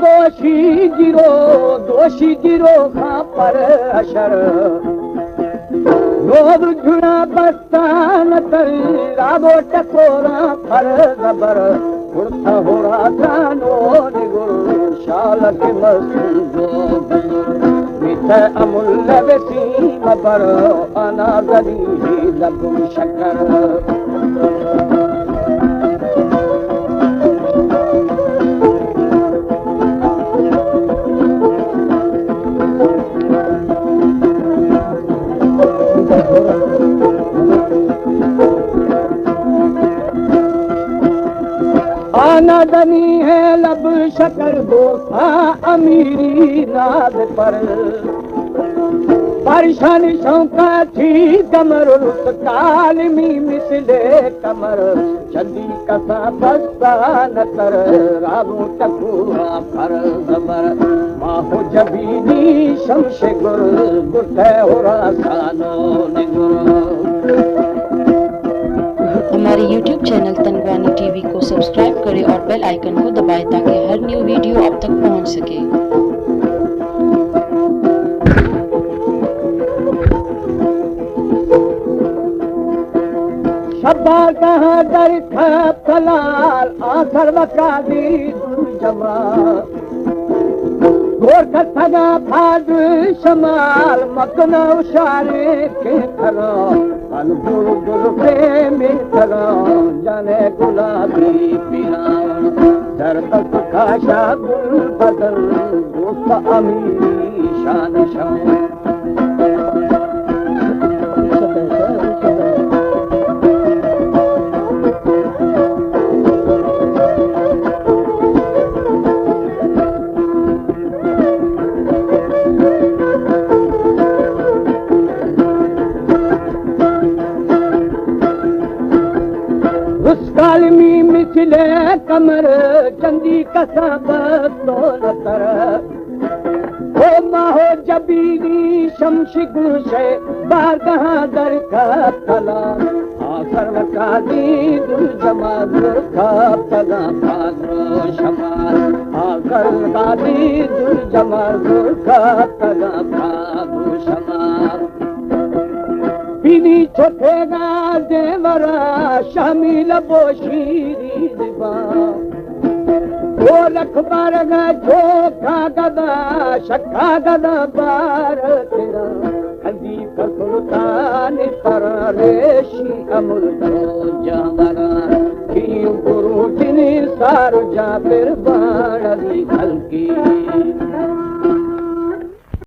دوشی گرو، دوشی گرو خان پر اشر. نور جنا بستان تری، رابو ٹکورا پر زبر. کرتا ہو راسانو نگر، شالک مسوزو. میتہ امل بسیم بر، آنا زنی لب شکر. آنا دنی ہے لب شکر، دوستا امیری ناز پر. پرشان شوقا تھی کمر، رت کالمی مثل کمر. چندی کسا بستان تر، رابو ٹکورا پر زبر. ماہ جبینی شمش گر، گرتے ہو راسانو نگر. ہمارے یوٹیوب چینل تنگوانی ٹی وی کو سبسکرائب کریں اور بیل آئیکن کو دبائیں تاکہ ہر نیو ویڈیو آپ تک پہنچ سکے۔ شبار کہاں در کھپ کلال، آخر وقادی دل جمال. گور کتگا پاد شمال، مکنا اشارے کے تھگا. انگور گل پریمی تھگا، جانے گلابی پیران. در بس کاشا گل بدن، دوست امی شان شان. رسکالمی مثل کمر، چندی کسا بستون تر. او ماہ جبینی شمش گوشے، بارگاہ در کپتلا. آخر وقادی دل جمال کپتگا پاگو شمال. آخر وقادی دل جمال کپتگا پاگو شمال. بینی چوٹے گا دیورا، شامی لبو شیری زبان. گولک بارگا جھوکا گدا، شکا گدا بار تیرا. خلیفہ سلطان پر ریشی امر جو جامرا. کیوں گرو جنی سار جا پر بار دی خلقی.